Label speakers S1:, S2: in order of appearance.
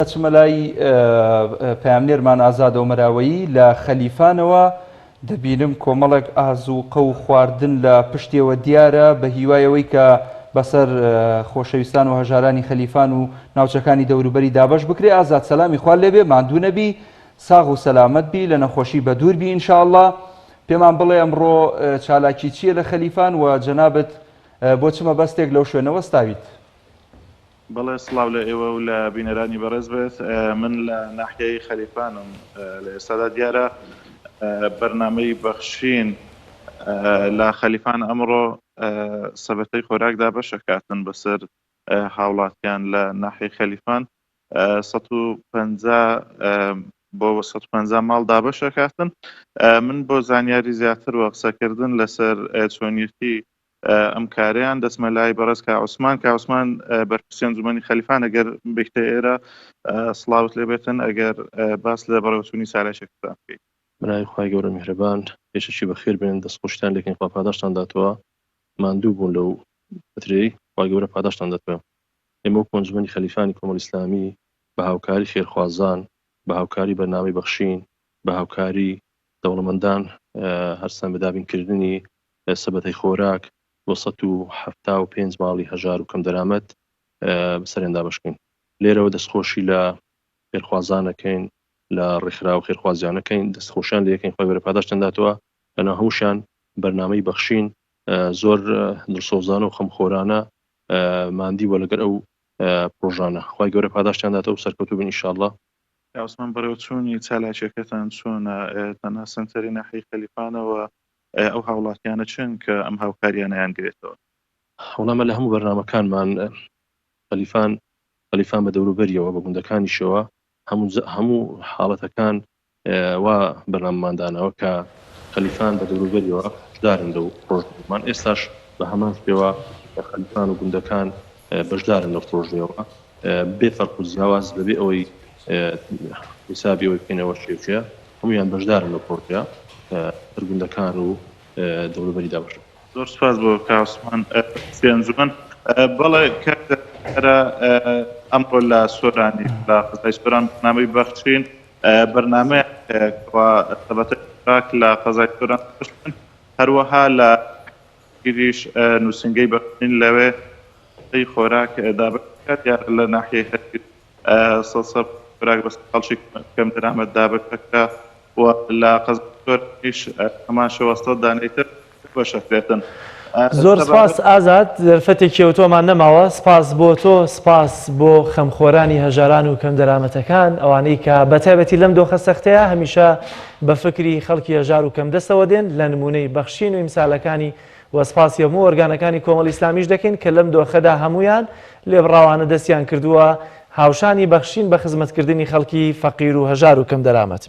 S1: ئەچمە لای پەیامنێرمان ئازاد ئۆمەراوەیی لە خەلیفانەوە، دەبینم کۆمەڵێک ئازووقە و خواردن لە پشتیەوە دیارە، بە هیوای ئەوەی کە بەسەر خۆشەویستان و هەژارانی خەلیفان و ناوچەکانی دەوروبەری دابەش بکرێ. ئازاد سەلامی خوا لێبێ، ماندوو نەبی، ساغ و سەلامەت بی، لە نەخۆشی بەدوور بی ان شاء اللە. پێمان بڵێ ئەمڕۆ چالاکی چییە لە خەلیفان و جەنابت بۆ چ مەبەستێک لەو شوێنە وەستاویت؟
S2: بەڵێ سڵاو لە ئێوە و لە بینەرانی بەڕێز بێت. من لە ناحیەی خەلیفانم لە ئێستادا دیارە بەرنامەی بەخشین لە خەلیفان ئەمڕۆ سەبەتەی خۆراک دابەشەکاتن بەسەر هاوڵاتیان لە ناحیەی خەلیفان 150 بۆ 150 ماڵ دابەشەکاتن من بۆ زانیاری زیاتر وە قسەکردن لەسەر چۆنیەتی ئەم کارەیان دەچمە لای بەڕێز کا عوسمان کا عوسمان بەرپرسی ئەنجومەنی خەلیفان ئەگەر بیتە ئێرە سڵاوت لێ بێتن ئەگەر باس لە بەڕێوەچوونی چالاکیەکەتان بکەیت.
S3: بەناوی خوای گەورە میهرەبان پێشەکی بەخێر بێن دەست خۆشیتان لێکەین خوا پاداشتان داتەوە ماندوو بوون لەو فترەی خوای گەورە پاداشتان داتەوە ئێمە وەکو ئەنجومەنی خەلیفانی کۆمەڵی ئیسلامی بە هاوکاری خێرخوازان بە هاوکاری بەرنامەی بەخشین بە هاوکاری دەوڵەمەندان هەرسان بە دابینکردنی سەبەتەی خۆراک بۆ 175 ماڵی هەژار و کەمدەرامەت بەسەریان دابەشکەین. لێرەوە دەستخۆشی لە خێرخوازان ئەکەین، لە ڕێکخراوە خێرخوازیان ئەکەین، دەستخۆشیان لێ ئەکەین، خوای گەورە پاداشتیان داتەوە، لەناو هەمووشیان بەرنامەی بەخشین زۆر دڵسۆزانە و خەمخۆرانە ماندی بووە لەگەر ئەو پڕۆژانە، خوای گەورە پاداشتیان داتەوە و سەرکەوتوو بن ئیشاڵڵا.
S2: عوسمان بەڕێوەچوونی چالاکیەکەتان چۆنە؟ تەنها سەنتەری ناحیەی خەلیفانە و ئەو هاوڵاتیانە چن کە ئەم هاوکاریانەیان گرێتەوە؟
S3: وەڵا ئەمە لە هەموو بەرنامەکانمان خەلیفان خەلیفان بە دەوروبەریەوە بە گوندەکانیشەوە هەموو هەموو حاڵەتەکان وا بەرنامەمان داناوە کە خەلیفان بە دەوروبەریەوە بەشدارن لەو پرۆژەمان ئێستاش بە هەمان شێوە خەلیفان و گوندەکان بەشدارن لەو پرۆژەیەوە بێ فەرق و جیاواز بەبێ ئەوەی حیسابی ئەوەی بکەینەوە چیە چیە هەموویان بەشدارن لەو پرۆژەیە سەر گوندەکان و دەوروبەری دابەش دەکەن.
S2: زۆر سوپاس بۆ کاک عوسمان پێنجوەن. بەڵێ کاک دیارە ئەمڕۆ لە سۆرانی لە قەزای سۆران بەرنامەی بەخشین بەرنامەیان هەیە کەوا سەبەتەی خۆراک لە قەزای سۆران دابەش بکەن هەروەها لە گیریش نووسینگەی بەخشین لەوێ سەبەتەی خۆراک دابەش دەکات دیارە لە ناحیەی هەریر سەد خۆراک بەسەر خەڵکی کەمدەرامەت دابەش دەکرا و لە قەزای سۆرانیش هەمان شێوە سەد دانەی تر بەشەکرێتن.
S4: زۆر سپاس ئازاد، دەرفەتێکی ئەوتۆمان نەماوە، سپاس بۆ تۆ، سپاس بۆ خەمخۆرانی هەژاران و کەمدەرامەتەکان، ئەوانەی کە بەتایبەتی لەم دۆخە سەختەیە هەمیشە بە فکری خەڵکی هەژار و کەمدەستەوە دێن لە نموونەی بەخشین و ئیمسالەکانی و سپاسی هەموو ئۆرگانەکانی کۆمەڵی ئیسلامیش دەکەین کە لەم دۆخەدا هەموویان لێبڕاوانە دەستیان کردووە هاوشانی بەخشین بە خزمەتکردنی خەڵکی فەقیر و هەژار و کەمدەرامەت.